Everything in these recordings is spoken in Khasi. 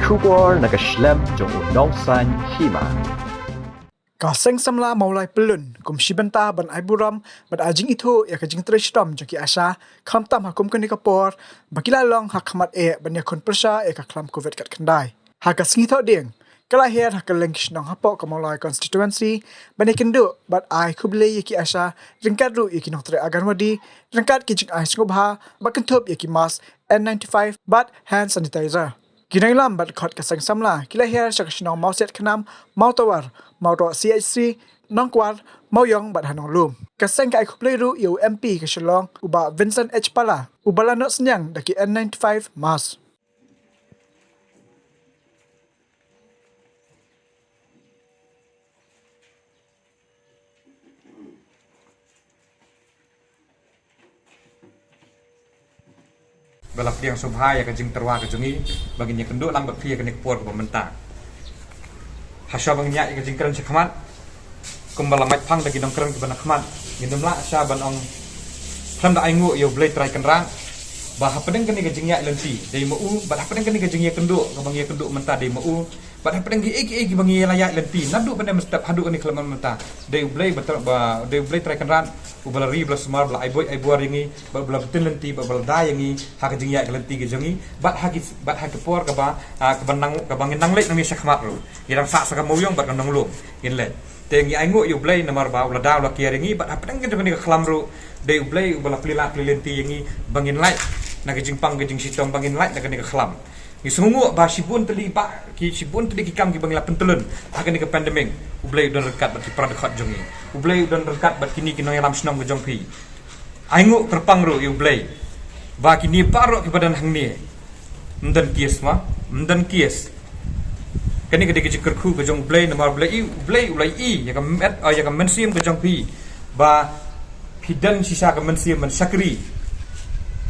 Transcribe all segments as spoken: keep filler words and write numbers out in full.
Khubor na ka shlem jong u nongsan hima. Ka Seng Samla Mawlai Pyllun kum shi bynta ban ai burom bad ai jingithuh ïa ka jingtrei shitom jong ki ASHA, khamtam ha kum kane ka por ba ki la long ha khmat eh ban ïakhun pyrshah ïa ka khlam covid khatkhyndai. Ha ka sngi Thohdieng, ka la hiar ha kylleng ki shnong hapoh ka Mawlai constituency ban ïakynduh bad ai khublei ïa ki ASHA ryngkat ruh ïa ki nongtrei Anganwadi ryngkat ki jingai sngewbha ba kynthup ïa ki mask N ninety-five bad hand sanitizer. Ki nongïalam bad khot ka Seng Samla ki la hiar sha ka shnong Mawsiat Khnam, Mawtawar, Mawroh C H C, Nongkwar, Mawiong bad ha Nonglum. Ka seng ka ai khublei ruh ïa u M P ka Shillong, u Bah Vincent H Pala, uba la noh synñiang da ki N ninety-five mask. Ba la pdiang sngewbha ïa ka jingtyrwa ka jong ngi ba ngin ïakynduh lang bad phi ïa kane ka por kaba mynta. Hashwa ban ïa ïa ka jingkren shakhmat, kumba la mait phang da ki nongkren kiba na khmat, ngin ym lah shuh ban ong khlem da ainguh ïa U Blei Trai Kynrad ba hapdeng kane ka jingïaid lynti dei ma u, bad hapdeng kane ka jingïakynduh kaba ngi ïakynduh mynta dei ma u, bad hapdeng kiei kiei kiba ngi la ïaid lynti naduh ba ne mynstep haduh kane ka khlem mynta, dei U Blei ba, ba dei U Blei Trai Kynrad uba la ri ba la sumar, ba la ai buit ai bor ïa ngi, ba, ba la btin lynti, ba, ba la da ïa ngi ha ka jingïaid ka lynti ka jong ngi, bad ha ki, bad ha ka por kaba, ah, kaba nang, kaba ngin nang leit nang ïa shakhmat ruh, ngi dang sah sa ka Mawiong bad ka Nonglum ngin leit. Te ngi ainguh ïa U Blei namar ba u la da u la kiar ïa ngi, bad hapdeng ka jong kane ka khlam ruh dei U Blei uba la plie lad plie lynti ïa ngi ba ngin lait na ka jingpang ka jingshitom, ba ngin lait na kane ka khlam. Ngi sngewnguh ba shibun tylli ba ki, shibun tylli ki kam kiba ngi la pyntlun ha kane ka pandemic, U Blei u don ryngkat bad ki para dkhot jong ngi. U Blei u don ryngkat bad kine ki nongïalam shnong ka jong phi. Ainguh kyrpang ruh ïa U Blei ba kine baroh kiba don hangne, ym don case ma, ym don case. Kane ka dei ka jingkyrkhu ka jong U Blei namar U Blei, U Blei u la ïohi ïa ka met, ah, ïa ka mynsiem ka jong phi ba phi don shisha ka mynsiem ban shakri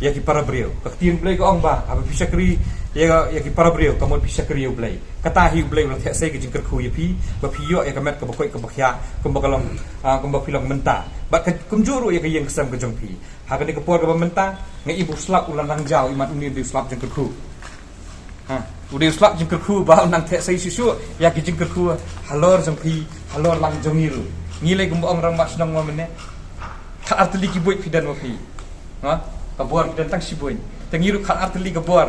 ïa ki para briew. Ka ktien Blei ka ong ba haba phi shakri ïa, ïa ki para briew ka mut phi shakri ïa U Blei. Kata hi U Blei u la theh sei ka jingkyrkhu ïa phi ba phi ïoh ïa ka met kaba koit kaba khiah, kumba ka long, ah, kumba phi long mynta. Bad ka kumjuh ruh ïa ka ïing ka sem ka jong phi. Ha kane ka por kaba mynta nga i ba u slap u la nang jaw, i mat une u dei u slap jingkyrkhu. Ha, u dei u slap jingkyrkhu ba u nang theh sei shuh shuh ïa ki jingkyrkhu halor jong phi, halor lang jong ngi ruh. Ngi lei kumba ong rangbah shnong ma mynne, khat ar tylli ki buit phi don ma phi. Ha, ka bor phi don tang shi buit. Te ngi ruh khat ar tylli ka bor.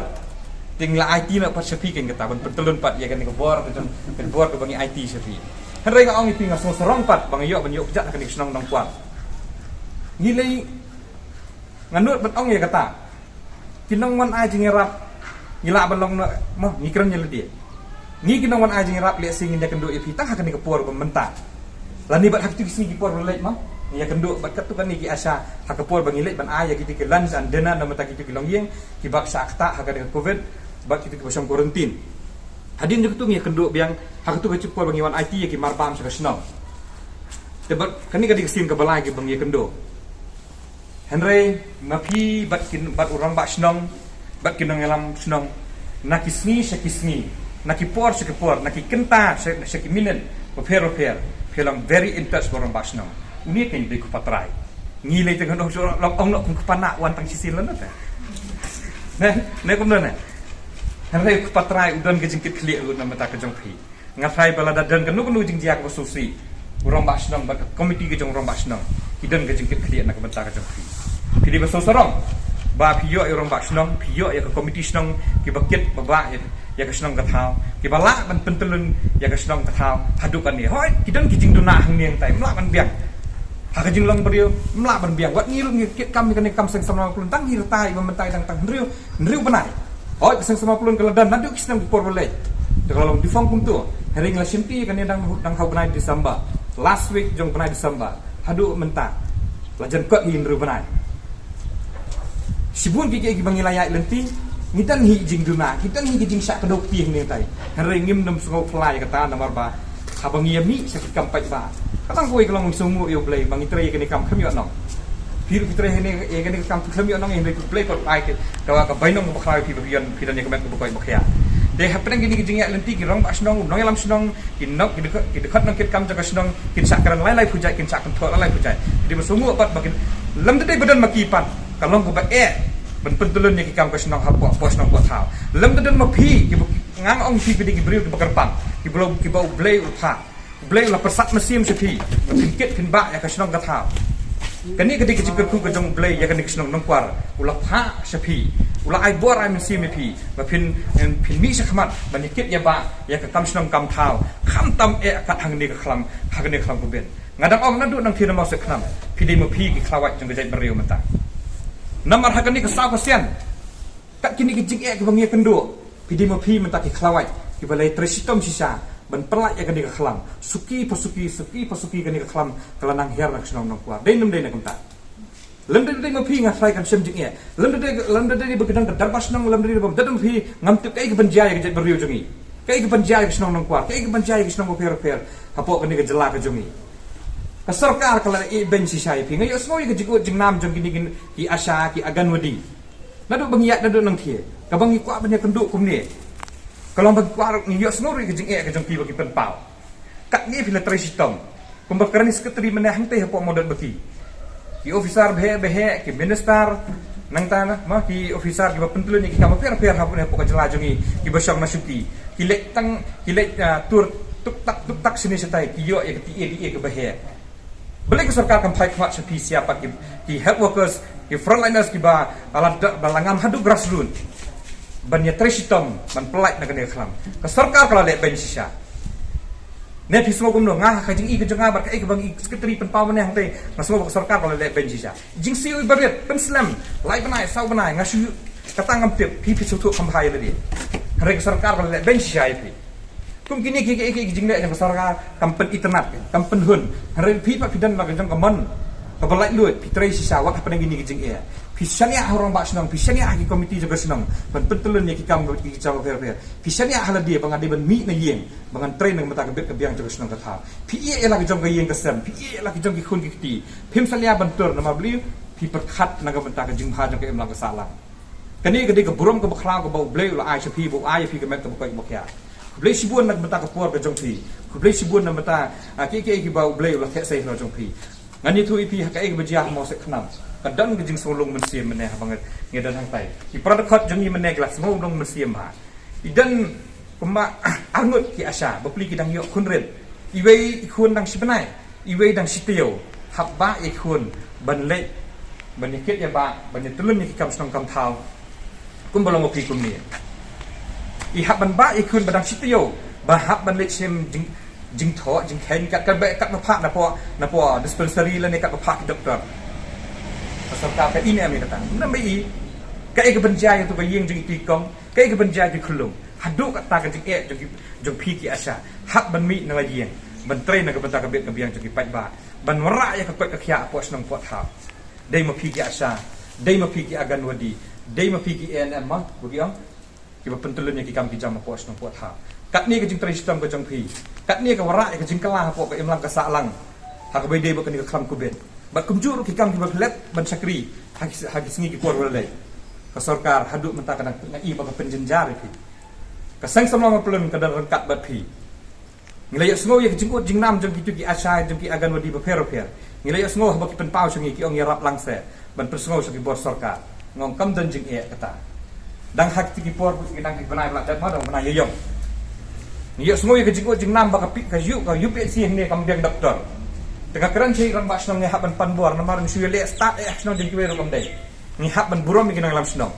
Te ngi la aiti noh pat sha phi, kane kata ban pyntlun pat ïa kane ka bor ka jong, ka bor kaba ngi aiti sha phi. Hynrei nga ong ïa phi, nga sngewsarong pat ba nga ïoh ban ïoh kjat ha kane ka shnong Nongkwar. Ngi lei, nga nud ban ong ïa kata. Ki nongwan ai jingïarap ngi lah ban long noh mo, ngi kren ïa lade. Ngi ki nongwan ai jingïarap lehse ngin ïakynduh ïa phi tang ha kane ka por ba mynta. Lane bad ha kito ki sngi ki por ba leit mo, ngi ïakynduh bad katto katne ki ASHA ha ka por ba ngi leit ban ai ïa kito ki lunch and dinner na bynta kito ki longïing kiba shah ktah ha kane ka covid bad kito kiba shong quarantine. Hadien jong kito ngi ïakynduh biang ha kato ka por ba ngi wan aiti ïa ki marbam sha ka shnong. Te bad kane ka dei ka sien kaba lai kaba ngi ïakynduh. Hynrei ma phi bad ki, bad u rangbah shnong bad ki nongïalam shnong, na ki sngi sha ki sngi, na ki por sha ki por, na ki kynta sha, sha ki minit bapher bapher, phi long very in touch bad u rangbah shnong. Une keiñ dei kpa trai. Ngi lei te ngan ong shuh, long ong noh kum kpa nah, wan tang shisien lano te. Ne, ne kumno ne. Hynrei kpa trai u don ka jingkitkhlieh ruh na bynta ka jong phi. Nga tharai ba lada don kano kano jingjia kaba sngewsih, u rangbah shnong bad ka komiti ka jong u rangbah shnong ki don ka jingkitkhlieh na ka bynta ka jong phi. Phi dei ban sngewsarong ba phi ïoh ïa u rangbah shnong, phi ïoh ïa ka komiti shnong kiba kit ba bah ïa, ïa ka shnong ka thaw, kiba lah ban pyntlun ïa ka shnong ka thaw haduh kane. Hooid, ki don ki jingduna hangne hangtai, ym lah ban biang. Ha ka jinglong briew ym lah ban biang. Wat ngi ruh ngi kit kam ïa kane ka kam Seng Samla Mawlai Pyllun tang hi rta, iba mynta i dang tang hynriew, hynriew bnai. Hooid, ka Seng Samla Mawlai Pyllun ka la don naduh ki snem ki por ba leit. Te ka la long defunct kumto. Hynrei ngi la shimti ïa kane dang, dang ha u bnai December. Last week jong u bnai December haduh mynta la jan kot hi hynriew bnai. Shibun kiei kiei kiba ngi la ïaid lynti, ngi don hi jingduna, ngi don hi ki jingshah kdew kti hangne hangtai. Hynrei ngim nym sngew phylla ïa kata namar ba haba ngi ïa mih sha ki kam paidbah, ka tang kawei ka long, ngi sngewnguh ïa U Blei ba ngi trei ïa kane ka kam khlem ïoh nong. Phi ruh phi trei hangne ïa kane ka kam phi khlem ïoh nong, hynrei U Blei pat u ai ka, ka, ka bainong kaba khraw ïa phi ba phi don, phi don ïa ka met kaba koit ba khiah. Te hapdeng kine ki jingïaid lynti, ki rangbah shnong, u nongïalam shnong, ki nong, ki dkhot, ki dkhot nongkitkam jong ka shnong kin shah kren lai lai pujait, kin shah kynthoh lai lai pujait. Ki dei ban sngewnguh pat ba kin, lymda dei ba don ma ki pat, ka long kaba eh ban pyntlun ïa ki kam ka shnong hapoh, hapoh shnong hapoh thaw. Lymda don ma phi kiba Nga ong phi, phi dei ki briew kiba kyrpang, kiba u Blei u la pha, u Blei u la pyrsad mynsiem sha phi ba phin kit phin bah ïa ka shnong ka thaw. Kane ka dei ka jingkyrkhu ka jong u Blei ïa kane ka shnong Nongkwar, u la pha sha phi, u la ai bor ai mynsiem ïa phi ba phin, phin mih sha khmat ban ïa kit ïa bah ïa ka kam shnong kam thaw, khamtam eh kat hangne ka khlam, hangne ka khlam Kubit. Nga dang ong naduh nangthie na Mawseh Khnam, phi dei ma phi ki khlawait jong ka jaitbynriew mynta. Namar ha kane ka saw ka sien, kat kine ki jingeh kiba ngi ïakynduh, phi dei ma phi mynta ki khlawait kiba la trei shitom shisha ban pynlait ïa kane ka khlam. Suki pa suki, suki pa suki, kane ka khlam ka la nang hiar na ka shnong Nongkwar. Dei ne ym dei na kumta? Lymda dei ma phi, nga tharai kan shem jingeh. Lymda dei, lymda dei ba ka dang ka dorbar shnong, lymda dei ba dei ma phi, ngam tip kaei kaban jia ïa ka jaitbynriew jong ngi, kaei kaban jia ïa ka shnong Nongkwar, kaei kaban jia ïa ka shnong bapher bapher hapoh kane ka jylla ka jong ngi. Ka sorkar ka la ïeh beiñ shisha ïa phi. Nga ïohsngew ïa ka jingud jingnam jong kine ki, ki ASHA, ki Anganwadi. Naduh ba ngi ïaid naduh nangthie, kaba ngi kwah ban ïakynduh kumne, ka long ba ngi kwah ruh, ngi ïohsngew ruh ïa ka jingeh ka jong phi ba ki pynpaw. Katne phi la trei shitom kumba kren i secretary mynne hangtei hapoh Mawdodbaki. Ki officer baheh baheh, ki minister, nangta na ma ki officer kiba pyntlun ïa ki kam bapher bapher hapoh, hapoh ka jylla jong ngi, kiba shong na shuki, ki leit tang, ki leit, ah, tur tuk tak tuk tak shane shatai, ki ïoh ïa ka tied tied kaba heh. Balei ka sorkar kam phai khmat sha phi, sha ki, ki health workers, ki frontliners kiba la da, ba la ngam haduh grassroots ban ïa trei shitom ban pynlait na kane ka khlam? Ka sorkar ka la leh beiñ shisha. Ne phi sngew kumno? Nga ha ka jingi ka jong nga bad kaei kaba ngi secretary pynpaw mynne hangtei, nga sngew ba ka sorkar ka la leh beiñ shisha. Jingsiew iba rit, pynslem, lai bnai, saw bnai, nga shu, kata ngam tip, phi phi sngewthuh kham bha ïa lade. Hynrei ka sorkar ka la leh beiñ shisha ïa phi. Kum kine ki, ki, ki, ki jingleh jong ka sorkar kam pynitynnad, kam pynhun. Hynrei phi pat phi don la ka jong ka mon kaba laitluid, phi trei shisha wat hapdeng kine ki jingeh. Phi shaniah ha u rangbah shnong, phi shaniah ha ki komiti jong ka shnong ban pyntlun ïa ki kam, ki jam bapher bapher. Phi shaniah ha lade ba nga dei ban mih na ïing ba ngan trei na ka bynta ka bit ka biang jong ka shnong ka thaw. Phi ïeh ïa la ka jong ka ïing ka sem, phi ïeh ïa la ka jong ki khun ki kti. Phim salia ban tur namar balei? Phi pyrkhat na ka bynta ka jingbha jong ka imlang ka sahlang. Kane ka dei ka burom kaba khlaw kaba U Blei u la ai sha phi, ba u ai ïa phi ka met kaba koit kaba khiah. Khublei shibun na ka bynta ka por ka jong phi. Khublei shibun na ka bynta, ah, kiei kiei kiba U Blei u la theh sei halor jong phi. Ngan ïathuh ïa phi ha kaei kaba jia ha Mawseh Khnam. Ka don ka jingsngew lung mynsiem mynne haba ngi, ngi don hangtai. Ki para dkhot jong ngi mynne ki la sngew lung mynsiem bha. I don kumba arngut ki ASHA, bapli ki dang ïoh khun rit. Iwei i khun dang shi bnai, iwei dang shi taïew. Hap bah ïa i khun ban leit, ban ïa kit ïa bah, ban ïa tylun ïa ki kam shnong kam thaw. Kumba long u phi kumne. I hap ban bah ïa i khun ba dang shi taïew ba hap ban leit shim jing, jingthoh jingkheiñ kat, kat ba, kat ba phah napoh, napoh dispensary lane kat ba phah ki doktor. Ka sorkar ka im em ïa kata? Namar i kaei kaban jia ïa tu ka ïing jong itu i kong, kaei kaban jia ïa ki khyllung? Haduh katta ka jingeh jong ki, jong phi ki ASHA, hap ban mih na la ïing ban trei na ka bynta ka bit ka biang jong ki paidbah, ban wanrah ïa ka koit ka khiah hapoh shnong poh thaw. Dei ma phi ki ASHA, dei ma phi ki Anganwadi, dei ma phi ki ANM ma, ba ki ong, kiba pyntlun ïa ki kam ki jam hapoh shnong poh thaw. Katne ka jingtrei shitom ka jong phi, katne ka wanrah ïa ka jingkylla hapoh ka imlang ka sahlang ha kaba ïadei bad kane ka khlam Covid. Bad kumjuh ruh ki kam kiba phi leh ban shakri ha ki, ha ki sngi ki por ba la dei. Ka sorkar haduh mynta ka dang, nga i ba ka pynjynjar ïa phi. Ka seng samla Mawpyllun ka dang ryngkat bad phi. Ngi la ïohsngew ïa ka jingud jingnam jong kito ki ASHA, jong ki Anganwadi bapher bapher. Ngi la ïohsngew haba ki pynpaw sha ngi, ki ong ïarap lang seh ban pynsngew sha ki bor sorkar. Nga ong kam don jingeh kata. Dang ha kito ki por, ki dang ha ki bnai ba la dep ma, dang bnai ïa ïong. Ngi ïohsngew ïa ka jingud jingnam ba ka pi, ka ïu, ka UPHC hangne kam biang doktor. Te nga kren sha i rangbah shnong, ngi hap ban pan bor namar ngi shu ïaleh stad eh ha shnong jong kiwei ruh kam dei. Ngi hap ban burom ïa ki nongïalam shnong.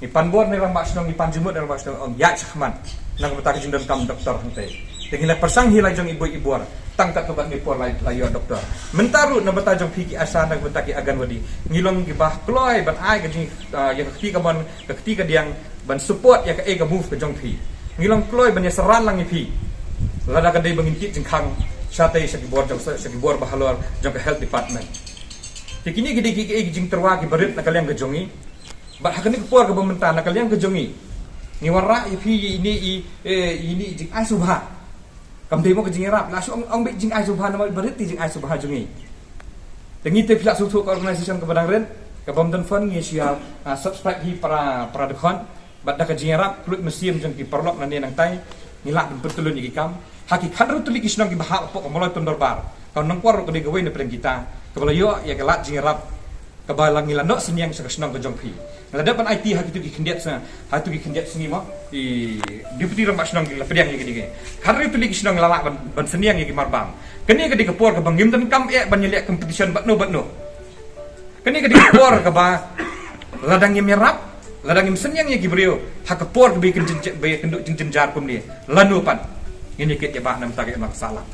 Ngi pan bor na i rangbah shnong, ngi pan jingmut na i rangbah shnong, ong ïaid shakhmat na ka bynta ka jingdonkam doktor hangtei. Te ngi la pyrshang hi la jong i buit i bor tang katto katne por la, la ïoh doktor. Mynta ruh na bynta jong phi ki ASHA, na ka bynta ki Anganwadi, ngi long kiba kloi ban ai ka jing, ah, ïa ka kti kamon, ka kti kadiang ban support ïa kaei ka move ka jong phi. Ngi long kloi ban ïasyrang lang ïa phi lada ka dei ba ngin tied jingkhang shatei sha ki bor jong, sha ki bor bahalor jong ka health department. Te kine ki dei ki, ki, ki jingtyrwa kiba rit na ka liang ka jong ngi. Bad ha kane ka por kaba mynta na ka liang ka jong ngi, ngi wanrah ïa phi ïa ine i, eh, ine i jingai sngewbha. Kam dei mo ka jingïarap, la shu ong, ong beit jingai sngewbha namar ba rit i jingai sngewbha jong ngi. Te ngi te phi la sngewthuh ka organisation kaba dang rit, kaba ym don fund, ngi shu ïa, ah, subscribe hi para, para dkhot. Bad da ka jingïarap khluit mynsiem jong ki paralok nangne nangtai, ngi lah ban pyntlun ïa ki kam ha ki khathynriew tylli ki shnong kiba hap hapoh ka Mawlai Ton Dorbar. Ka Nongkwar ruh ka dei kawei na pdeng kita kaba la ïoh ïa ka lad jingïarap Kaba la ngi la noh synñiang sha ka shnong ka jong phi. Nga la dep ban aiti ha kitu ki khyndiat sa, ha kitu ki khyndiat sngi mo. I Deputy Rangbah Shnong ki la pdiang ïa ki dei. Khathynriew tylli ki shnong la lah ban, ban synñiang ïa ki marbam. Kane ka dei ka por kaba ngim donkam eh ban ïaleh competition bad no bad no. Kane ka dei ka por kaba lada ngim ïarap, lada ngim synñiang ïa ki briew ha ka por kaba ïakynduh jynjar kumne, lano pat ngin ïakit ïabah na ka bynta ka imlang sahlang.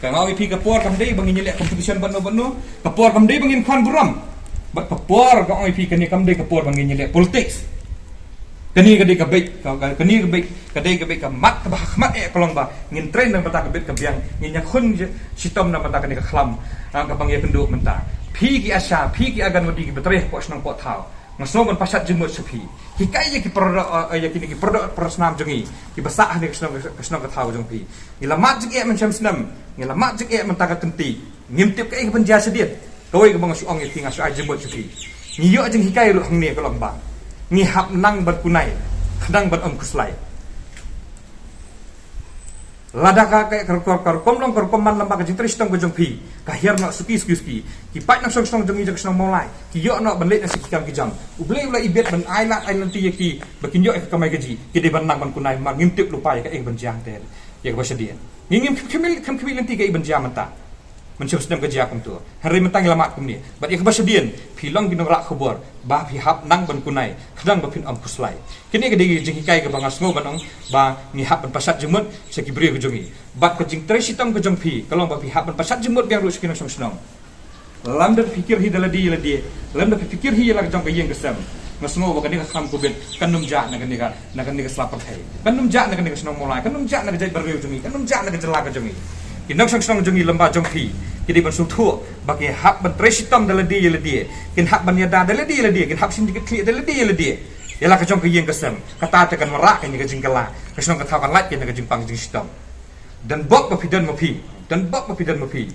Ka nga ong ïa phi, ka por kam dei ba ngin ïaleh competition bad no bad no. Ka por kam dei ba ngin khwan burom. Bad ka por, ka ong ïa phi, kane kam dei ka por ba ngin ïaleh politics. Kane ka dei ka beit, ka, ka, kane ka beit, ka dei ka beit ka mat kaba ha khmat eh, ka long ba ngin trei na ka bynta ka beit ka biang, ngin ïakhun shitom na ka bynta kane ka khlam, ah, kaba ngi ïakynduh mynta. Phi ki ASHA, phi ki Anganwadi kiba trei hapoh shnong hapoh thaw, nga sngew ban pashat jingmut sha phi. Hikai ïa ki para doh, ah, ïa kine ki para doh para snam jong ngi kiba sah ha kane ka shnong, ka shnong ka thaw jong phi. Ngi la mad jingeh mynshem snem, ngi la mad jingeh mynta ka kynti. Ngim tip kaei kaban jia shadien. Kawei kaba nga shu ong ïa phi, nga shu ai jingmut sha phi. Ngi ïoh jinghikai ruh hangne, ka long ba ngi hap nang ban kunai, khnang ban ym khuslai. Lada ka, ka, ka, ka, ka rukom long, ka rukom man lem bad ka jingtrei shitom ka jong phi, ka hiar noh suki suki suki. Ki paid nongshong shnong jong ngi jong ka shnong Mawlai ki ïoh noh ban leit noh sha ki kam ki jam. U Blei u la ibit ban ai lad ai lynti ïa ki ba kin ïoh ïa ka kamai kajih. Ki dei ban nang ban kunai, namar ngim tip lypa ïa kaei kaban jia hangta, ïa kaba shadien. Ngi ngim khmih, khmih lynti kaei ban jia mynta. Mynshem snem ka jia kumto. Hynrei mynta ngi la mad kumne. Bad ïa kaba shadien, phi long ki nongrah khubor ba phi hap nang ban kunai, khnang ba phin ym khuslai. Kine ki dei ki jinghikai kaba nga sngew ban ong ba ngi hap ban pashat jingmut sha ki briew ka jong ngi. Bad ka jingtrei shitom ka jong phi ka long ba phi hap ban pashat jingmut biang ruh sha ki nongshong shnong. Lada phi kyrhi da lade ïa lade, lada phi kyrhi ïa la ka jong ka ïing ka sem, nga sngew ba kane ka khlam covid kan ym jah na kane ka, na kane ka sla pyrthei. Kan ym jah na kane ka shnong Mawlai, kan ym jah na ka jaitbynriew jong ngi, kan ym jah na ka jylla ka jong ngi. Ki nongshong shnong jong ngi lem bad jong phi ki dei ban sngewthuh ba ki hap ban trei shitom da lade ïa lade, kin hap ban ïada da lade ïa lade, kin hap shim jingkitkhlieh da lade ïa lade ïa la ka jong ka ïing ka sem. Kata te kan wanrah kane ka jingkylla, ka shnong ka thaw kan lait kane ka jingpang jingshitom. Don bok ba phi don ma phi, don bok ba phi don ma phi.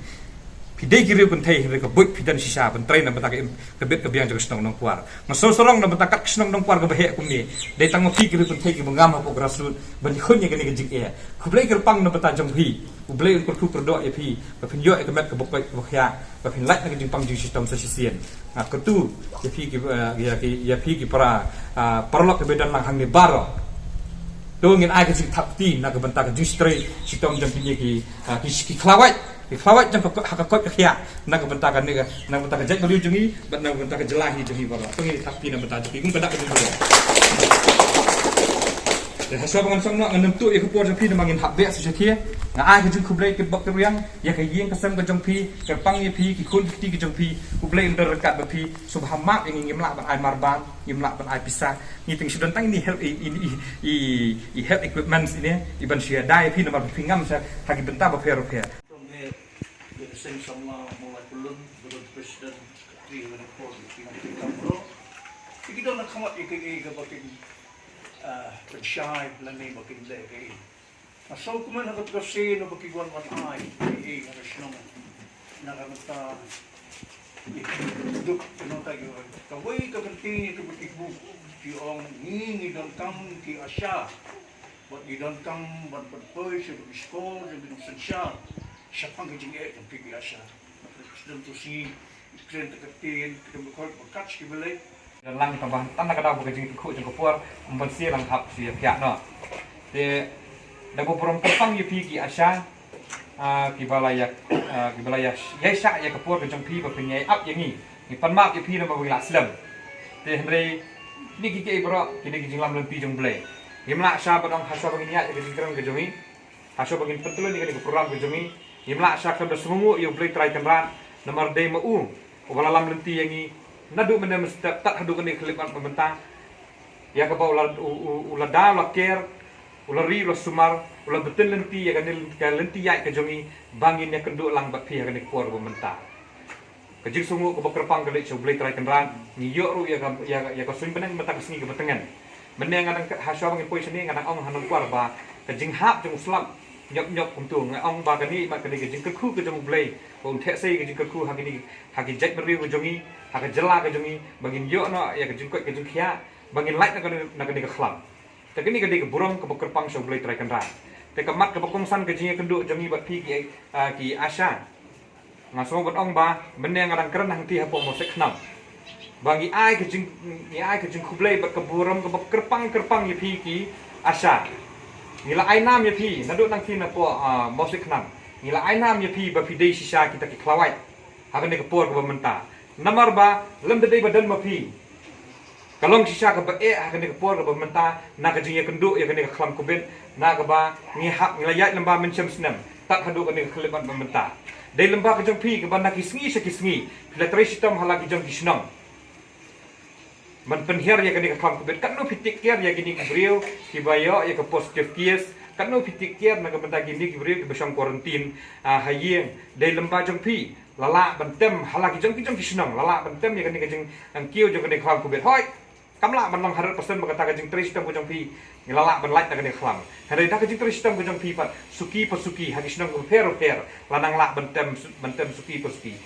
Phi dei ki riew kynthei, hynrei ka buit phi don shisha ban trei na ka bynta ka im, ka bit ka biang jong ka shnong Nongkwar. Nga sngewsarong na ka bynta ka shnong Nongkwar kaba heh kumne. Dei tang ma phi ki riew kynthei kiba ngam hapoh grassroots ban ïakhun ïa kane ka jingeh. Khublei kyrpang na ka bynta jong phi. U Blei un kyrkhu kyrdoh ïa phi ba phin ïoh ïa ka met kaba koit kaba khiah, ba phin lait na ka jingpang jingshitom sa shisien. Nga kyrkhu ïa phi ki, eh, ïa ki, ïa phi ki para, ah, paralok kiba don lang hangne baroh. To ngin ai ka jingthap kti na ka bynta ka jingtrei shitom jong kine ki, ah, ki, ki khlawait, ki khlawait jong ka, ha ka koit ka khiah, na ka bynta kane ka, na ka bynta ka jaitbynriew jong ngi bad na ka bynta ka jylla hi jong ngi baroh. To ngin thap kti na ka bynta jong ki kum ka dak ka jingburom. Te hashwa ba ngan song noh, ngan nym tuh ïa ka por jong phi namar ngin hap beh sha shatei. Nga ai ka jingkhublei kyrpang kyrpang ïa ka ïing ka sem ka jong phi, kyrpang ïa phi, ki khun ki kti ki jong phi. Khublei ynda ryngkat bad phi. Sngewbha map ïa ngi, ngim lah ban ai marbam, ngim lah ban ai pisa. Ngi teng shu don tang ine i health, i, i, i, i, i health equipments ine, i ban shu ïada ïa phi namar phi ngam sha ha ki bynta bapher bapher. Ïa ka seng samla Mawlai Pyllun, Board President, Secretary, Board, Secretary, Board. Ki don ha khmat ïa kaei kaba kin, ah, pynshai lane ba kin leh kaei. Nga sngewkmen ha kata ka sien ba ki wan ban ai kaei ha ka shnong. Na ka bynta ïa ki duk ki nongta ki wan. Kawei ka kyntien ïa kaba ki buh, ki ong ngi ngi donkam ki ASHA. Bad ngi donkam ban pynpoi sha ki skul, sha ki nongsynshar. Shaphang ka jingeh jong ki ASHA. President tu si, kren ta ka tin, kren ba kol, ba kat shi balei. Lang tang ba, tang na ka daw ba ka jingkyrkhu jong ka por, ym ban sih lang hap sih ïa phi noh. Te, da ba burom kyrpang ïa phi ki ASHA, ah, kiba la ïa, ah, kiba la ïa, ïa shah ïa ka por ka jong phi ba phin ïa ap ïa ngi. Ngi pan map ïa phi namar ba ngi la slem. Te hynrei, kine ki kiei baroh, kine ki jinglam lynti jong Blei. Ngim lah shah ban ong hashwa ba ngin ïaid ïa ka jingkren ka jong ngi. Hashwa ba ngin pyntlun ïa kane ka program ka jong ngi, ngim lah shah khlem da sngewnguh ïa U Blei Trai Kynrad, namar dei ma u uba la lam lynti ïa ngi naduh mynne mynstep tad haduh kane ka khyllipmat ba mynta. Ïa kaba u la, u, u, u la da, u la ker, u la ri, u la sumar, u la btin lynti ïa kane ka lynti ïaid ka jong ngi ba ngin ïakynduh lang bad phi ha kane ka por ba mynta. Ka jingsngewnguh kaba kyrpang ka leit sha U Blei Trai Kynrad, ngi ïoh ruh ïa ka, ïa, ïa ka suiñ bneng mynta ka sngi kaba tngen. Mynne nga dang, hashwa ba ngin poi shane nga dang ong ha Nongkwar ba ka jinghap jong u slap ñiop ñiop kumto, nga ong ba kane, ba kane ka jingkyrkhu ka jong U Blei, ba un theh sei ka jingkyrkhu ha kine, ha ki jaitbynriew ka jong ngi, ha ka jylla ka jong ngi, ba ngin ïoh noh ïa ka jingkoit ka jingkhiah, ba ngin lait na kane, na kane ka khlam. Te kane ka dei ka burom kaba kyrpang sha U Blei Trai Kynrad. Te ka mat kaba kongsan ka jingïakynduh jong ngi bad phi ki, ah, ki ASHA. Nga sngew ban ong ba, mynne nga dang kren hangtei hapoh Mawsek Khnam. Ba ngi ai ka jing, ngi ai ka jingkhublei bad ka burom kaba kyrpang kyrpang ïa phi ki ASHA. Ngi la ai nam ïa phi naduh nangthie napoh, ah, Mawsiekhnam. Ngi la ai nam ïa phi ba phi dei shisha kita ki khlawait ha kane ka por kaba mynta. Namar ba lymda dei ba don ma phi, ka long shisha kaba eh ha kane ka por kaba mynta na ka jingïakynduh ïa kane ka khlam Covid, na kaba ngi hap, ngi la ïaid lem bad mynshem snem tad haduh kane ka khyllipmat ba mynta. Dei lem bad ka jong phi kaba na ki sngi sha ki sngi phi la trei shitom ha la ki jong ki shnong ban pynhiar ïa kane ka khlam Covid. Katno phi take care ïa kine ki briew kiba ïoh ïa ka positive case? Katno phi take care na ka bynta kine ki briew kiba shong quarantine, ah, ha ïing? Dei lem bad jong phi, la lah ban tem ha la ki jong ki jong ki shnong, la lah ban tem ïa kane ka jingkiew jong kane ka khlam Covid? Hooid, kam lah ban long hundred percent ba kata ka jingtrei shitom ka jong phi ngi la lah ban lait na kane ka khlam. Hynrei da ka jingtrei shitom ka jong phi pat, suki pa suki, ha ki shnong kiba pher pher la nang lah ban tem, ban tem suki pa suki.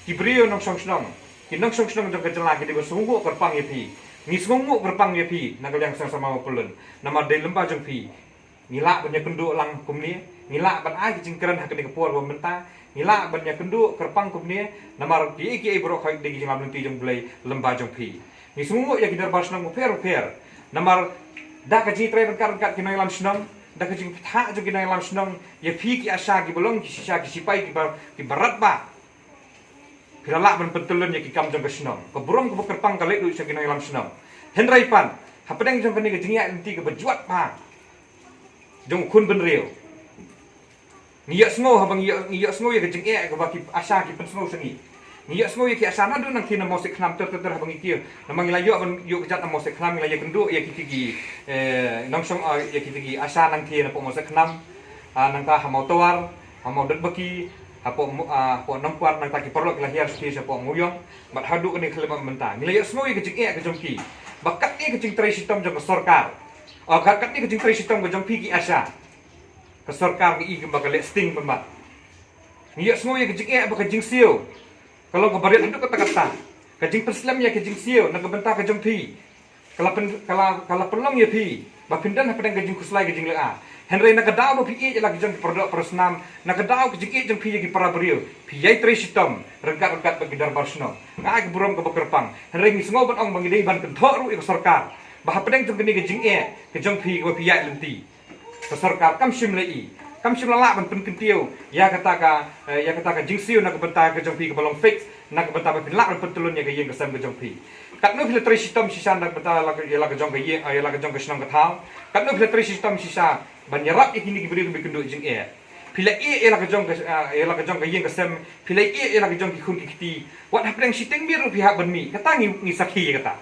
Ki briew nongshong shnong, ki nongshong shnong jong ka jylla ki dei ban sngewnguh kyrpang ïa phi. Ngi sngewnguh kyrpang ïa phi na ka liang ka seng samla baphyllun. Namar dei lem bad jong phi ngi lah ban ïakynduh lang kumne, ngi lah ban ai ka jingkren ha kane ka por ba mynta, ngi lah ban ïakynduh kyrpang kumne. Namar kiei kiei baroh ka dei ka jingïalam lynti jong U Blei lem bad jong phi. Ngi sngewnguh ïa ki dorbar shnong bapher bapher, namar da ka jingtrei ryngkat ryngkat ki nongïalam shnong, da ka jingpynthah jong ki nongïalam shnong, ïa phi ki ASHA kiba long ki shisha ki shipai kiba, kiba radbah. Phi la lah ban pyntyllun ïa ki kam jong ka shnong. Ka burom kaba kyrpang ka leit ruh sha ki nongïalam shnong. Hynrei pat hapdeng jong kane ka jingïaid lynti kaba jwat bha jong u khun bynriew, ngi ïohsngew haba ngi ïoh, ngi ïohsngew ïa ka jingeh kaba ki ASHA ki pynsngew sha ngi. Ngi ïohsngew ïa ki ASHA naduh nangthie na Mawsiekhnam ter ter ter haba ngi kiew. Namar ngi la ïoh ban ïoh kjat na Mawsiekhnam, ngi la ïakynduh ïa kiti ki, eh, nongshong, ah, ïa kiti ki ASHA nangthie napoh Mawsiekhnam, ah, nangta ha Mawtawar, ha Mawdatbaki, hapoh Mo-, ah, hapoh Nongkwar, nangta ki paralok ki la hiar sha ki, shapoh Mawïong. Bad haduh kane ka khyllipmat mynta ngi la ïohsngew ïa ka jingeh ka jong ki ba katne ka jingtrei shitom jong ka sorkar, oh, kat, katne ka jingtrei shitom ka jong phi ki ASHA, ka sorkar ngi i kumba ka leh sting pynban. Ngi ïohsngew ïa ka jingeh ba ka jingsiew ka long kaba rit haduh katta katta. Ka jingpynslem ïa ka jingsiew na ka bynta ka jong phi ka la pyn-, ka la, ka la pynlong ïa phi ba phin don hapdeng ka jingkhuslai ka jingleh. Hynrei na ka daw ba phi ïeit ïa la ki jong ki paradoh parasnam, na ka daw ka jingïeit jong phi ïa ki para briew, phi ïai trei shitom ryngkat ryngkat bad ki dorbar shnong. Nga ai ka burom kaba kyrpang. Hynrei ngi sngew ban ong ba ngi dei ban kynthoh ruh ïa ka sorkar ba hapdeng jong kane ka jingeh ka jong phi kaba phi ïaid lynti, ka sorkar kam shym la i, kam shym la lah ban pynkyntiew ïa kata ka, eh, ïa kata ka jingsiew na ka bynta ka jong phi kaba long fake, na ka bynta ba phin lah ban pyntyllun ïa ka ïing ka sem ka jong phi. Katno phi la trei shitom shisha na ka bynta la ka, ïa la ka jong ka ïing, eh, ïa la ka jong ka shnong ka thaw? Katno phi la trei shitom shisha ban ïarap ïa kine ki briew kiba ïakynduh jingeh? Phi la ïeh ïa la ka jong ka, eh, ïa la ka jong ka ïing ka sem, phi la ïeh ïa la ka jong ki khun ki kti. Wat hapdeng shiteng miet ruh phi hap ban mih. Kata ngi, ngi sakhi ïa kata.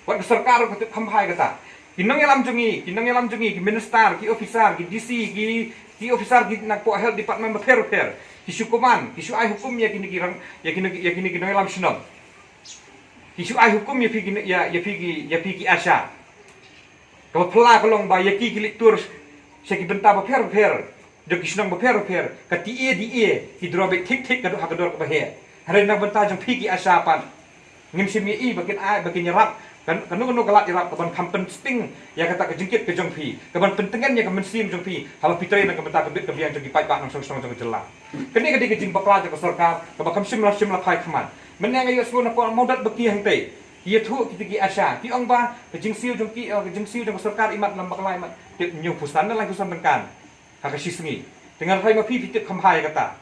Wat ka sorkar ruh ka tip kham bha ïa kata. Ki nongïalam jong ngi, ki nongïalam jong ngi, ki minister, ki officer, ki D C, ki, ki officer ki napoh health department bapher bapher, ki shu command, ki shu ai hukum ïa kine ki rang, ïa kine, ïa kine ki nongïalam shnong. Ki shu ai hukum ïa phi ki, ïa, ïa phi ki, ïa phi ki ASHA. Kaba phylla ka long ba ïa ki ki leit tur sha ki bynta bapher bapher jong ki shnong bapher bapher, ka T A D A ki dro beit thik thik ka dor ha ka dor kaba heh. Hynrei na ka bynta jong phi ki ASHA pat, ngim shym ïohi ba kin ai, ba kin ïarap, kan, kano kano ka lad ïarap kaban kham pynsting ïa kata ka jingkit ka jong phi, kaban pyntngen ïa ka mynsiem jong phi haba phi trei na ka bynta ka bit ka biang jong ki paidbah nongshong shnong jong ka jylla. Kane ka dei ka jingbakla jong ka sorkar kaba kham shym la, shym la phai khmat. Mynne nga ïohsngew napoh Mawdatbaki hangtei, ki ïathuh kita ki ASHA, ki ong ba ka jingsiew jong ki, eh, ka jingsiew jong ka sorkar imat, lam bakla imat. Tip hynñiew phew san ne lai phew san tyngka ha ka shi sngi. Te nga tharai ma phi phi tip kham bha ïa kata.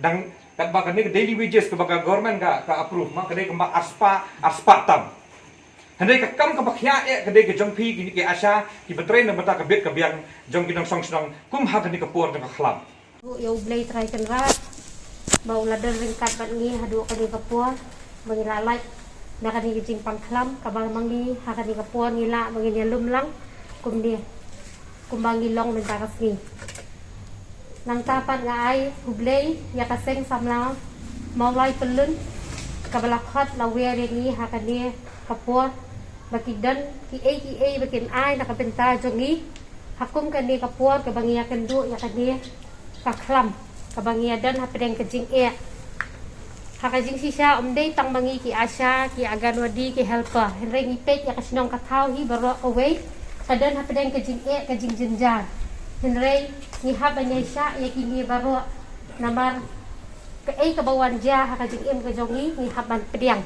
Dang katba kane ka daily wages kaba ka government ka, ka approve ma ka dei kumba arspah, arspah tam. Hynrei ka kam kaba khia eh ka dei ka jong phi kine ki ASHA kiba trei na ka bynta ka bit ka biang jong ki nongshong shnong kum ha kane ka por jong ka khlam. Ïa U Blei Trai Kynrad ba u la don ryngkat bad ngi haduh kane ka por ba ngi la lait na kane ka jingpang khlam kaba ma ngi ha kane ka por ngi lah ba ngin ïalum lang kumne kumba ngi long mynta ka sngi. Nangta pat nga ai khublei ïa ka seng samla Mawlai Pyllun kaba la khot la wer ïa ngi ha kane ka por ba ki don kiei kiei ba kin ai na ka bynta jong ngi ha kum kane ka por kaba ngi ïakynduh ïa kane ka khlam kaba ngi ïadon hapdeng ka jingeh. Ha ka jingshisha ym dei tang ma ngi ki ASHA, ki Anganwadi, ki helper, hynrei ngi peit ïa ka shnong ka thaw hi baroh kawei ka don hapdeng ka jingeh ka jingjynjar. Hynrei ngi hap ban ïaishah ïa kine baroh namar kaei kaba wan jia ha ka jingim ka jong ngi ngi hap ban pdiang.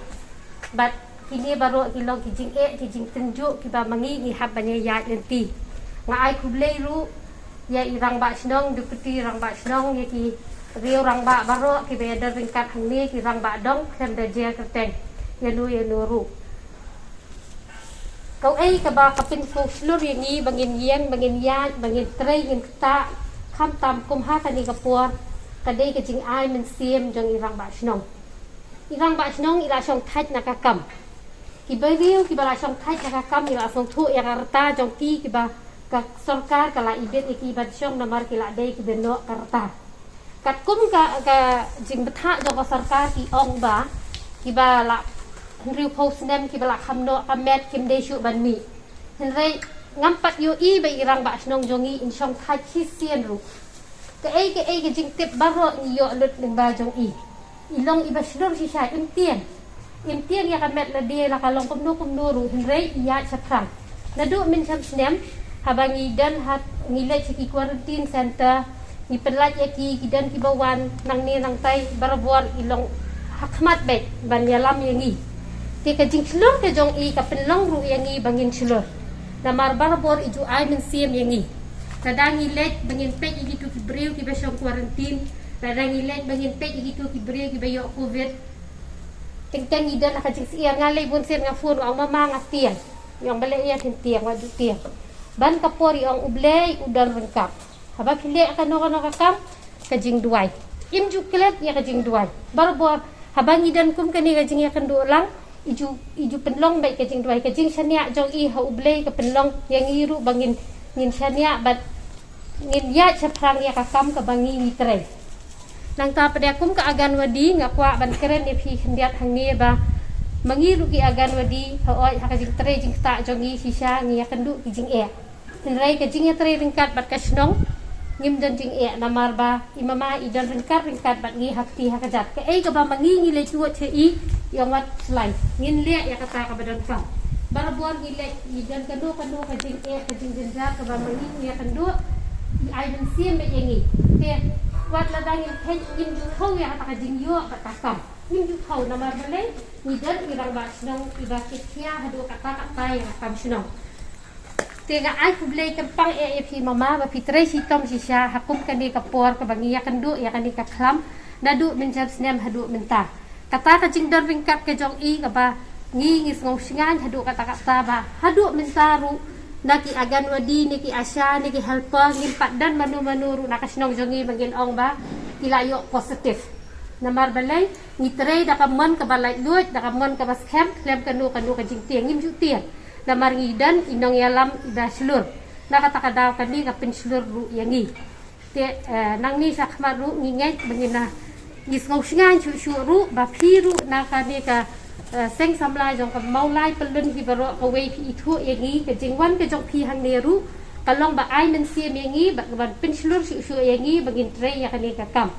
Bad Kine baroh ki long ki jingeh, ki jingtynjuh kiba ma ngi ngi hap ban ïaid lynti. Nga ai khublei ruh ïa i rangbah shnong, deputy rangbah shnong, ïa ki riew rangbah baroh kiba ïadon ryngkat hangne, ki rangbah dong khlem da jer kyrteng ïano ïano ruh. Kaei kaba ka pynsngewshlur ïa ngi ba ngin ïeng, ba ngin ïaid, ba ngin trei, ngin ktah, khamtam kum ha kane ka por, ka dei ka jingai mynsiem jong i rangbah shnong. I rangbah shnong i la shong thait na ka kam. Ki briew kiba la shong thait na ka kam i la sngewthuh ïa ka rta jong ki, kiba ka sorkar ka la ibit ïa ki ban shong namar ki la dei kiba noh ka rta. Katkum ka, ka jingbthah jong ka sorkar ki ong ba kiba la hynriewphew snem kiba la kham noh ka met kim dei shuh ban mih. Hynrei ngam pat ïohi ba i rangbah shnong jong ngi in shong thait shisien ruh. Kaei kaei ka jingtip baroh ngi ïoh lut lyngba jong i. I long iba shlur shisha, im tieng. Im tieng ïa ka met lade la ka long kumno kumno ruh, hynrei i ïaid shaphrang. Naduh mynshem snem, haba ngi don ha, ngi leit sha ki quarantine center, ngi pynlait ïa ki, ki don kiba wan nangne nangtai, barabor i long ha khmat beit ban ïalam ïa ngi. Te ka jingshlur ka jong i ka pynlong ruh ïa ngi ba ngin shlur. Namar barabor i ju ai mynsiem ïa ngi. Lada ngi leit ba ngin peit ïa kitu ki briew kiba shong quarantine, lada ngi leit ba ngin peit ïa kitu ki briew kiba ïoh covid, teng teng ngi don ha ka jingsyiar. Nga leit bun sien nga phone, nga ong, "Mama, nga tieng." I ong, "Balei ïa phin tieng, wat ju tieng." Ban ka por i ong, "U Blei u don ryngkat." Haba phi leh kano kano ka kam, ka jingduwai. Im ju klet ïa ka jingduwai. Barabor haba ngi don kum kane ka jingïakynduh lang, i ju, i ju pynlong beit ka jingduwai. Ka jingshaniah jong i ha U Blei ka pynlong ïa ngi ruh ba ngin, ngin shaniah bad ngin ïaid shaphrang ïa ka kam kaba ngi ngi trei. Nangta pat kum ka Anganwadi, nga kwah ban kren ïa phi khyndiat hangne ba ma ngi ruh ki Anganwadi, hooid, ha ka jingtrei jingktah jong ngi shisha ngi ïakynduh ki jingeh. Hynrei ka jingïatrei ryngkat bad ka shnong, ngim don jingeh namar ba i mama i don ryngkat ryngkat bad ngi ha kti ha kjat. Kaei kaba ma ngi ngi leit tuid sha i, i ong, "Wat shlai, ngin leh ïa kata kaba donkam." Barabor ngi leit, ngi don kano kano ka jingeh, ka jingjynjar kaba ma ngi ngi ïakynduh, i ai mynsiem beit ïa ngi. Te wat lada ngin peit, ngim ju thaw ïa kata ka jingïoh bad ka kam. Ngim ju thaw namar balei, ngi don i rangbah shnong iba khia haduh katta katta ïa ka kam shnong. Te nga ai khublei kyrpang eh ïa phi mama ba phi trei shitom shisha ha kum kane ka por kaba ngi ïakynduh ïa kane ka khlam naduh mynshem snem haduh mynta. Kata ka jingdon ryngkat ka jong i kaba ngi ngi sngew shngaiñ haduh katta katta ba haduh mynta ruh na ki Anganwadi ne ki ASHA ne ki helper ngim pat don mano mano ruh na ka shnong jong ngi ba ngin ong ba ki la ïoh positive. Namar balei, ngi trei da ka mon kaba laitluid, da ka mon kaba skhem, khlem kano kano ka jingtieng, ngim ju tieng. Namar ngi don i nongïalam iba shlur. Na kata ka daw kane ka pynshlur ruh ïa ngi. Te, eh, nangne shakhmat ruh ngi ngeit ba ngin na, ngi sngew shngaiñ shuh shuh ruh ba phi ruh na kane ka, eh, seng samla jong ka Mawlai Pyllun hi baroh kawei phi ithuh ïa ngi, ka jingwan ka jong phi hangne ruh ka long ba ai mynsiem ïa ngi, ba ka ban pynshlur shuh shuh ïa ngi ba ngin trei ïa kane ka kam.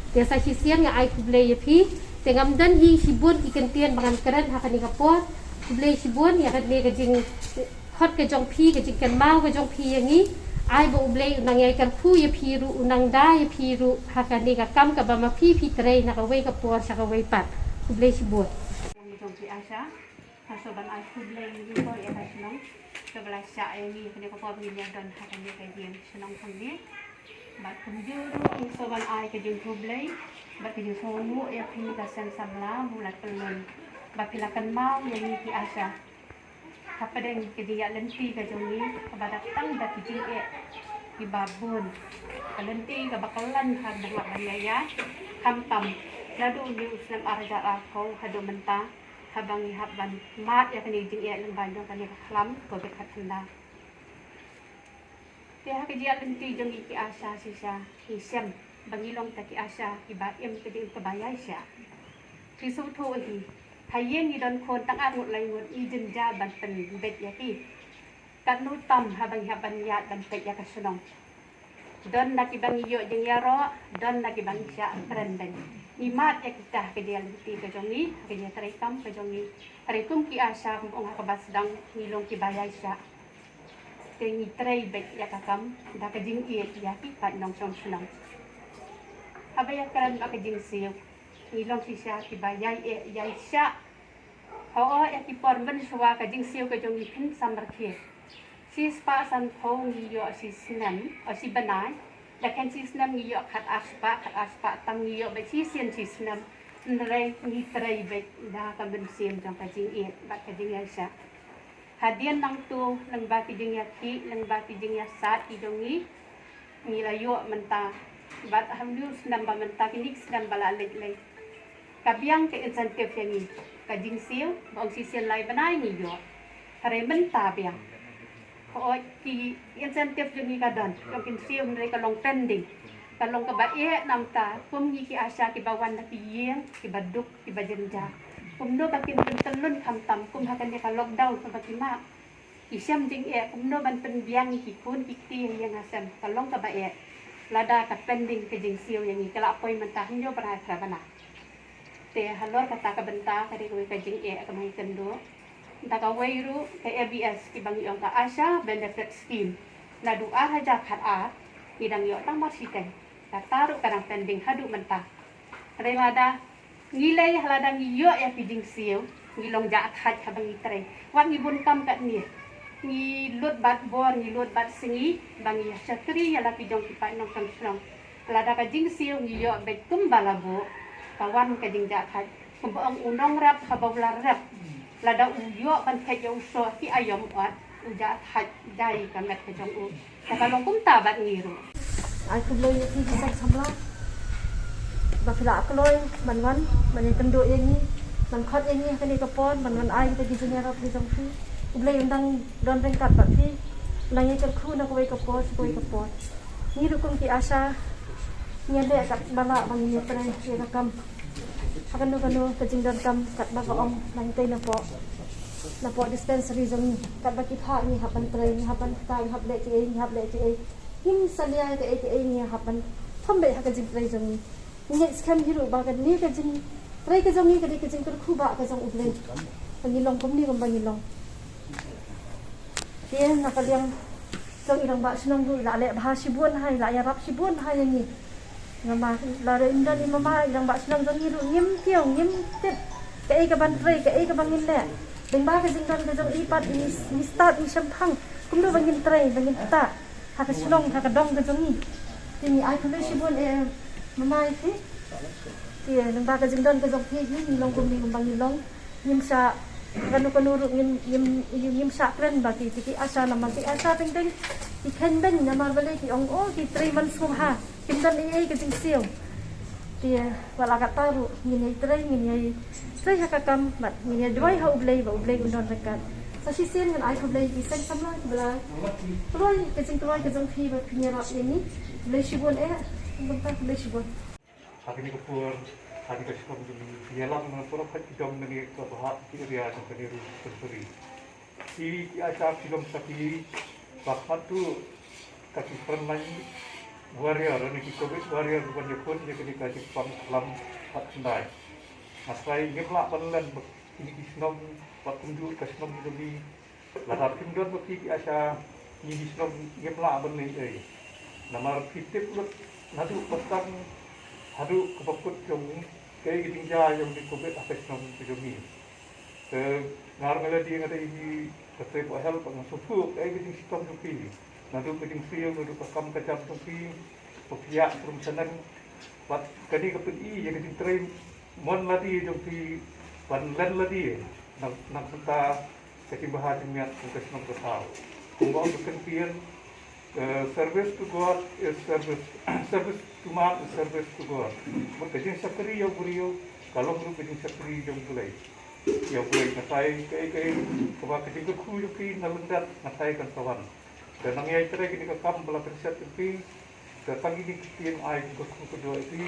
Te sa shisien nga ai khublei ïa phi. Te ngam don hi shibun ki kyntien ba ngan kren ha kane ka por. Khublei shibun ïa kane ka jinghot ka jong phi, ka jingkynmaw ka jong phi ïa ngi. Ai ba U Blei u nang ïai kyrkhu ïa phi ruh, u nang da ïa phi ruh ha kane ka kam kaba ma phi phi trei na kawei ka por sha kawei pat. Khublei shibun. Jong phi ASHA. Nga sngewbha ban ai khublei ïa ngi ko ïa ka shnong kaba la shah ïa ngi kane ka por ba ngin ïa don ha kane ka ïing shnong hangne. Bad kumjuh ruh nga sngewbha ban ai ka jingkhublei bad ka jingsngewnguh ïa phi ka seng samla Mawlai Pyllun ba phi la kynmaw ïa ngi ki ASHA. Hapdeng ka jingïaid lynti ka jong ngi kaba dap tang da ki jingeh kiba bun. Ka lynti kaba kyllon ha dang lah ban ïa ïa khamtam naduh u snem ar hajar arphew haduh mynta. Haba ngi hap ban mad ïa kane ka jingeh lyngba jong kane ka khlam covid khatkhyndai. Te ha ka jingïaid lynti jong ngi ki ASHA shisha, ngi shem ba ngi long tang ki ASHA kiba im ka jingim kaba ïaishah. Phi sngewthuh hi, ha ïing ngi don khun tang ar ngut lai ngut, ngi jynjar ban pynbeit ïa ki. Katno tam haba ngi hap ban ïaid ban peit ïa ka shnong. Don na kiba ngi ïoh jingïaroh, don na kiba ngi shah kren beiñ. Ngi mad ïa kita ha ka jingïaid lynti ka jong ngi, ha ka jingïatrei kam ka jong ngi. Hynrei kum ki ASHA kum ong ha kaba sdang, ngi long kiba ïaishah. Te ngi trei beit ïa ka kam da ka jingïeit ïa ki paid nongshong shnong. Haba ïakren bad ka jingsiew, ngi long shisha kiba ïai eh ïai shah. Hooid, ïa ki por mynshuwa ka jingsiew ka jong ngi phin samrkhie. Shispah sanphew ngi ïoh shi snem, o shi bnai. Da khein shi snem ngi ïoh khat ar spah, khat ar spah tam ngi ïoh bad shisien shi snem. Hynrei ngi trei bad da ka mynsiem jong ka jingïeit bad ka jingïaishah. Hadien nangto lyngba ki jingïakhih, lyngba ki jingïasaid ki jong ngi, ngi la ïoh mynta. Bad ha une u snem ba mynta, kine ki snem ba la leit lei, ka biang ka incentive ïa ngi. Ka jingsiew ba ong shisien lai bnai ngi ïoh. Hynrei mynta biang. Hooid, ki incentive jong ngi ka don, jong ki jingsiew, hynrei ka long pending. Ka long kaba eh namar kum ngi ki ASHA kiba wan na ki ïing kiba duk, kiba jynjar. Kumno ba kin pyntyllun khamtam kum ha kane ka lockdown kaba ki mad. Ki shem jingeh kumno ban pynbiang ïa ki khun ki kti ha ïing ha sem, ka long kaba eh. Lada ka pending ka jingsiew ïa ngi, ka la poi mynta hynñiew bnai phra bnai. Te halor kata ka bynta ka dei kawei ka jingeh kaba ngi kynduh. Nangta kawei ruh ka ABS kiba ngi ong ka ASHA Benefit Scheme. Naduh ar hajar khat ar ngi dang ïoh tang mar shiteng. Kata ruh ka dang pending haduh mynta. Hynrei lada ngi lei, lada ngi ïoh ïa ki jingsiew, ngi long jahthait haba ngi trei. Wat ngi bun kam katne, ngi lut bad bor, ngi lut bad sngi ba ngi ïa shakri ïa la ki jong ki paid nongshong shnong. Lada ka jingsiew ngi ïoh beit kumba la buh, ka wan ka jingjahthait. Kumba ong u nongrep haba u la rep, lada u ïoh ban phet ïa u soh ki aïom ot, u jahthait jai ka met ka jong u. Te ka long kumta bad ngi ruh. Ai khublei ïa phi ki seng samla ba phi la kloi ban wan ban ïakynduh ïa ngi, ban khot ïa ngi ha kane ka por ban wan ai kita ki jingïarap ki jong phi. U Blei un dang don ryngkat bad phi, un dang ïakyrkhu na kawei ka por sha kawei ka por. Ngi ruh kum ki ASHA ngi leh katba lah ba ngi ïatrei ïa ka kam. Ha kano kano ka jingdonkam katba ka ong nangtei napoh, napoh dispensary jong ngi, katba ki phah ngi hap ban trei, ngi hap ban ktah, ngi hap leh kiei, ngi hap leh kiei. Ngim salia kaei kaei, ngi hap ban thom beit ha ka jingtrei jong ngi. Ngi ngeit skhem hi ruh ba kane ka jingtrei ka jong ngi ka dei ka jingkyrkhu ba ka jong U Blei. Ba ngi long kumne kumba ngi long. Te na ka liang jong i rangbah shnong ruh i la leh bha shibun ha, i la ïarap shibun ha ïa ngi. Namar lada ym don i mama i rangbah shnong jong ngi ruh ngim kiew, ngim tip kaei kaban trei, kaei kaba ngin leh. Lyngba ka jingdon ka jong i pat ngi, ngi stad, ngi shemphang kumno ba ngin trei, ba ngin ktah ha ka shnong, ha ka dong ka jong ngi. Te ngi ai khublei shibun eh mama ïa phi. Te lyngba ka jingdon ka jong phi hi ngi long kumne kumba ngi long. Ngim shah, kano kano ruh ngim, ngim, ngim, ngim shah kren ba ki, ki ASHA, namar ki ASHA teng teng ki khein beiñ, namar balei ki ong, oh, ki trei man sngewbha, kim don ei ei ka jingsiew. Te wat la katta ruh ngin ïai trei, ngin ïai trei ha ka kam bad ngin ïai duwai ha U Blei ba U Blei un don ryngkat. Sa shisien ngan ai khublei ïa ki seng samla kiba la kloi ka jingkloi ka jong phi ba phin ïarap ïa ngi. Khublei shibun eh, khublei shibun. Ha kane ka por, ha kane ka shnong jong ngi, ïalam na pura phat ki dong na ngi ka bha ki area jong kane ruh dispensary. Ki, ki ASHA ki long sa ki ba khmat tu ka ki frontline warrior, ne ki covid warrior ban ïakhun ïa kane ka jingpang lam ha khyndai. Nga trai ngim lah ban len bad kine ki shnong, bad kumjuh ka shnong jong ngi. Lada phim don ba phi ki ASHA, ngi ki shnong ngim lah ban leh ei. Namar phi tip lut naduh ba tang haduh kaba kut jong kaei ka jingjia jong ki covid ha ka shnong ka jong ngi. Te nga ruh nga la dei, nga dei i ka trei ba help, nga sngewthuh kaei ka jingshitom jong phi. Naduh ka jingsiew, naduh ka kam ka jam jong phi, ba phi ïaid burom shaneng. Bad kane ka pyni ïa ka jingtrei mon lade jong phi ban len lade na, na ka bynta ka jingbha jingmiat jong ka shnong ka thaw. Kumba ong ka ktien, eh, service to God is service, service to man is service to God. Bad ka jingshakri ïa u briew ka long ruh ka jingshakri jong U Blei. Ïa U Blei, nga trai kaei kaei kaba ka jingkyrkhu jong phi na lyndet, nga trai kan sa wan. Te nang ïai trei kine ki kam ba la pynshet ïa phi. Te tang kine ki ktien ai ka kyrkhu ka jong phi,